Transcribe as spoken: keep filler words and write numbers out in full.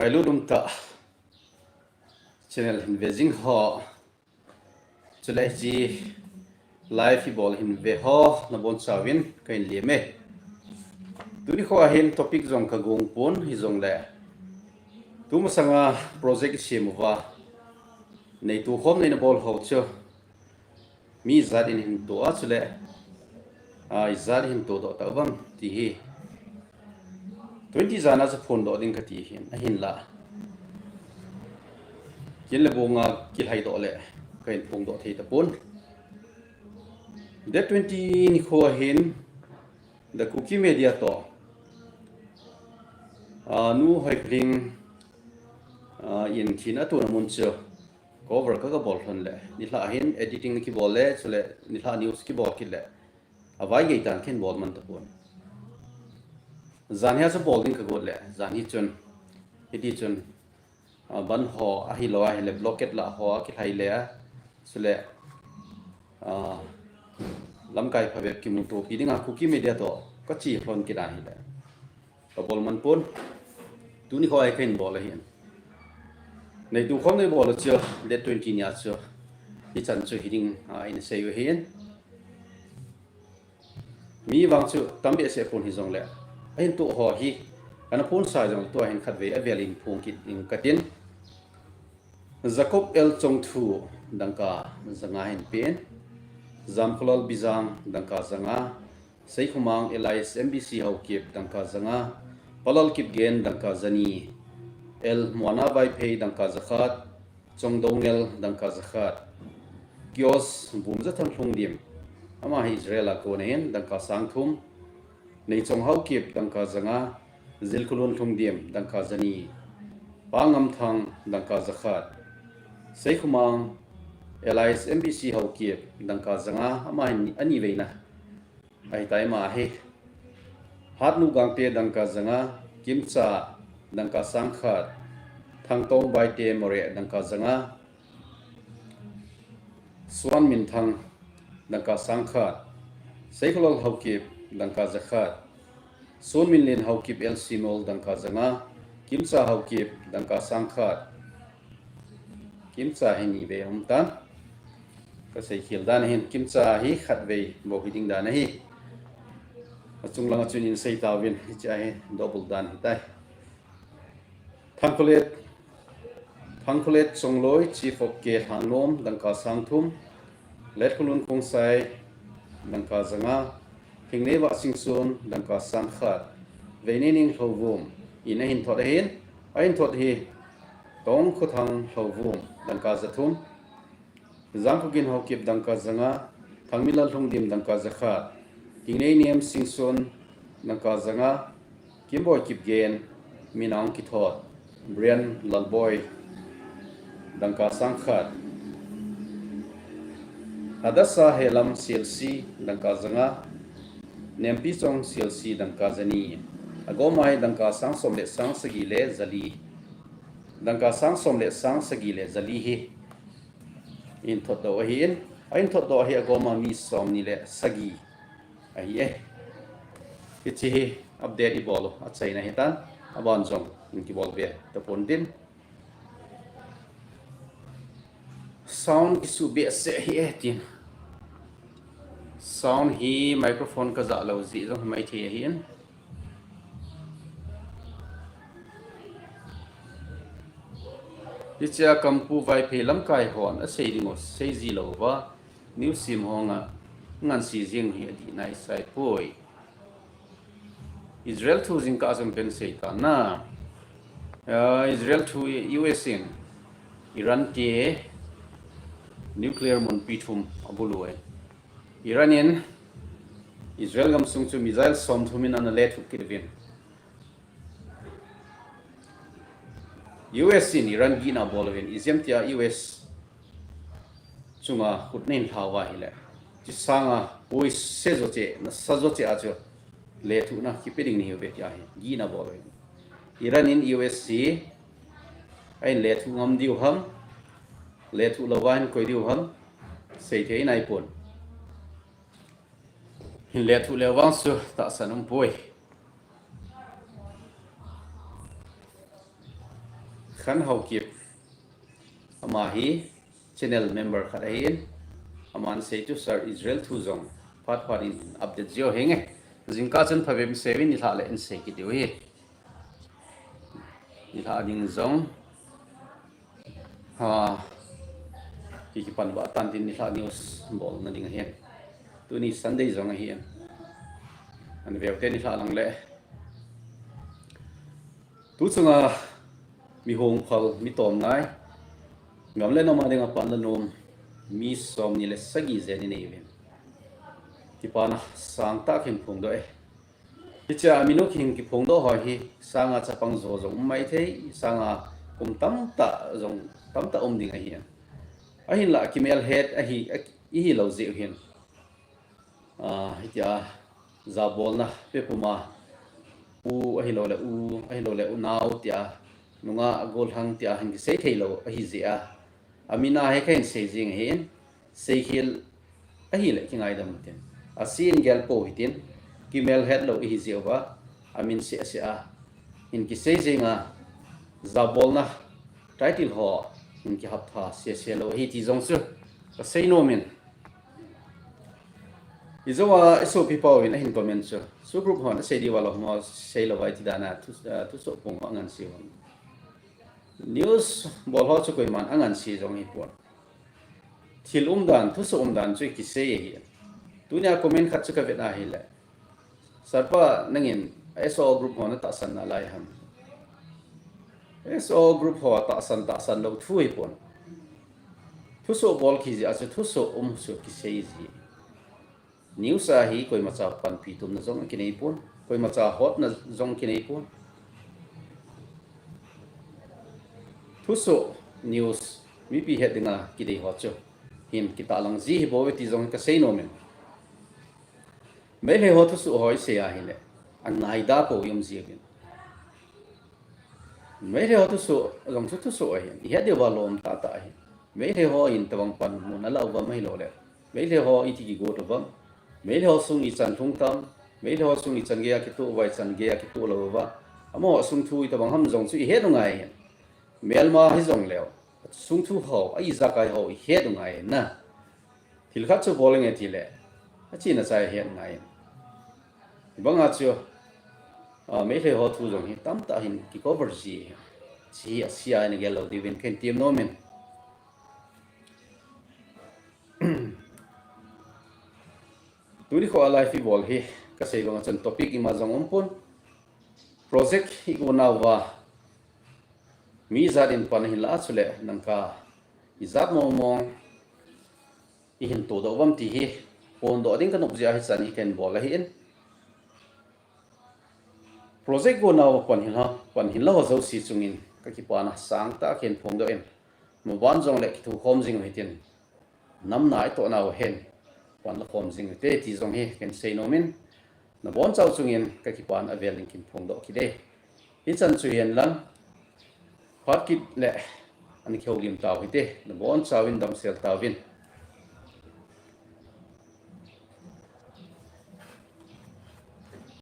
Ngailut umtah channel hin ve jing ho, chule hiche live ibol hin ve ho nabonchauvin kahin lem e. Tuni khoa hin topic jong kagong pon hijongle, tumasanga project isem uva neitukhom neina bol ho chu mi ijat in hin to a, chule ijat hin todoh tauvam ti hi twenty jana chu phondoh ding kati hin, ahinla kin le bonga kilhaidoh le kahin phongdoh thei tapon. Date twenty nikhoa hin The Kuki Media toh Nu Hoikholing in thina atona mun chu cover ka, kabol lhon le, nilhah hin editing kibol le, chule nilhah news kibol kit le, avai geitan kahin bol man tapon. Janhia chu bol ding kagot le, janhi chun, hitichun, bandh ho ahilou ahile blockade lah ho akilhai le, chule lamkai phabep kimutopi dinga Kuki Media toh kache lhon kit ahile, kabol man pon. Tuni khoa hi kahin bol ahin, neitukhom neibol u chu date twenty nia chu hichan chu hiding a insei u ahin. Mi vang chu tam behseh pon hijongle, ahin toh ho hi ana phonsa jongle, tua hin khatvei avel in phong kit ding katin. Jacob L Chongthu, dangka janga hin pen. Jamkholal Bijang, dangka janga. Seikhomang Elias M B C Haokip, dangka janga. Palal Kipgen, dangka jani. L Muana Vaiphei, dangka jakhat. Chongdoungel, dangka jakhat. Kios Bumjathang Lhungdim, ama hi Israel a kon ahin, dangka sang thum. Neichong Haokip, dangka janga. Jilkhulun Lhungdim, dangka jani. Pa Ngamthang, dangka jakhat. Seikhomang Elias M B C Haokip, dangka janga, ama hi ani veina ahitai ama hi. Hatnu Gangte, dangka janga. Kimcha, dangka sang khat. Thangtong Baite Moreh, dangka janga. Suanminthang, dangka sang khat. Seikhomang Haokip, dangka jakhat. Sunminlen Haokip L C Mol, dangka janga. Kimcha Haokip, dangka sang khat. Kimcha hi ni vei aum tan. Kasei khel dan ahin, Kimcha hi khatvei bou hiding dan ahi. Achung langa chun insei tauvin, hichea hi double dan ahitai. Thangkholet, Thangkholet Chongloi, Chief of K Lhangnom, dangka sang thum. Letkhulun Khongsai, dangka janga. Thingneiva Singson, dangka sang khat. Veineining Lhouvum in ahin thot ahin, ahin thot hi Tongkhothang Lhouvum, dangka jathum. Jangkhogin Haokip, dangka janga. Thangminlal Lhungdim, dangka jakhat. Thingneinem Singson, dangka janga. Kimboi Kipgen, Minang Kithot, Brian Lalboi, dangka sang khat. Hadasa Helam, C L C, dangka janga. Nempichong, C L C, dangka jani. Agoma hi dangka sang som le sang sagi le jali. Dangka sang som le sang sagi le jali hi ahin thotdoh ahin, ahin thotdoh hi agoma mi somni le sagi ahi e. Hiche hi update ibol u achaina ahitan, aban jong in kibol be tapon tin. Sound kisuh behseh hi e tin. Sound hi microphone kajah lou jeh jong himai thei ahin. Hichea Kampu Vaiphei lamkai hon asei ding u sei ji louva, news sim ho nga ngansi jing hi adih nai sai poi. Israel thu jingkah jong pen sei ta na. Ah, Israel thu, U S in Iran te nuclear munpi thum abulu e. Iran in Israel gamsung chu missile somthum in ana lethuh kit uvin. U S in Iran gihna abol uvin, ijemtia U S chunga khut ahin lhauva ahile, chusanga poise jo cheh, nasa jo cheh a chu lethuhna kipe ding nahiuve tia hi gihna abol uvin. Iran in U S hi ahin lethuh ngam diu ham, lethuh louva ahin koi diu ham, seithei naipon. Hin lethuh leu vang chu tahsan umpoi. Khan Haokip, ama hi channel member khat ahin, aman sei chu Sir Israel thu jong phat phat in update jia henge. Jingkah chun phabep seuvin nilhah le in sei kit diu hi. Nilhah ding jong ha, ki kipan ba tan tin nilhah news bolna ding ahin. Tuni Sunday jong ahin. An veu te nilhah lang le. Tu chunga mi hung phal, mi tom ngai, ngam le nam a dinga panla nom mi som ni le sagi jen inei uvin. Kipana sangtah in phongdoh e. Hichea mi nu kihin kiphongdoh ho hi sanga chapang jo jong um mai thei, sanga kum tamtah jong tamtah um ding ahi. Ahinla kimel het ahi, ihi lou jeh u hin. Ah, hitia jabolna pe puma u ahilou le u, ahilou le unau tia, nungah gollhang tia hin kisei thei lou ahi jeh a. Amin a hi kahin sei jing ahin, seikhel ahile kingaidam tin. Asin gel pou hitin, kimel het lou ihi jeh uva, amin seh seh a hin kisei jing a, jabolna title ho hin kihap tha seh seh lou ahi ti jong chu kasei nom in. Ijou a isopi pau in ahin comment chu, Su group hon asei diu va lou mo, sei lou vai ti dan a thu, ah, thusoh pung ho angan sei hon. News bol ho chu koiman angan sei jong hipon. Thil umdan, thusoh umdan chu kisei ahi. Tunia comment khat chu kavet ahile, Sir pa, nangin S O group ho natahsan nalai ham? S O group ho tahsan, tahsan lou thu hipon. Thusoh bol kiji a chu thusoh um chu kisei ji. News a hi koimacha panpi tumna jong kinei pon, koimacha hotna jong kinei pon. Thusoh news mipi het dinga kidei ho chu hin kitahlang ji hi bou ve ti jong kasei nom in. Meitei ho thusoh ho isei ahile, angaida pou i um ji uvin. Meitei ho thusoh jong chu thusoh ahin, ihet diu va lom tah tah ahin. Meitei ho in tabang panmun ala uvam ahilou le, Meitei ho iti kigot uvam, Meitei ho sung ichan lhung tam, Meitei ho sung ichan gei a kitoh uva, ichan gei a kitoh lou uva, amaho sung thu itabang ham jong chu ihet u ngai ahin. Melma hijong leu, sung thu ho, a ijakai ho ihet u ngai ahin na. Thil khat chu bol inge tile, achena chai het ngai in. Hibanga chu, ah, Meitei ho thu jong hi tamtah hin kicover ji, chi asia in gel lou diuvin kahin tem nom in. Tuni kho a live ibol hi kasei banga chun topic ima jong um pon. Project igonauva mi ijat in pan ahinla chule nangka ijat mong mong ihin todoh uvam ti hi phondoh ding kanop jeh a hichan hi kahin bol ahin. Project gonauva pan hinla, pan hinla ho jouse chungin kakipana sangtah kahin phongdoh in. Maban jongle kithukhom jing u hitin. Namna itohnau hen, panla khom jing ute ti jong hi kahin sei nom in, nabonchau chungin kakipana avel in kahin phongdoh kit e. Hichan chu hihen lang, phat kit le ana kihoulim tau hite, nabonchauvin damsel tauvin.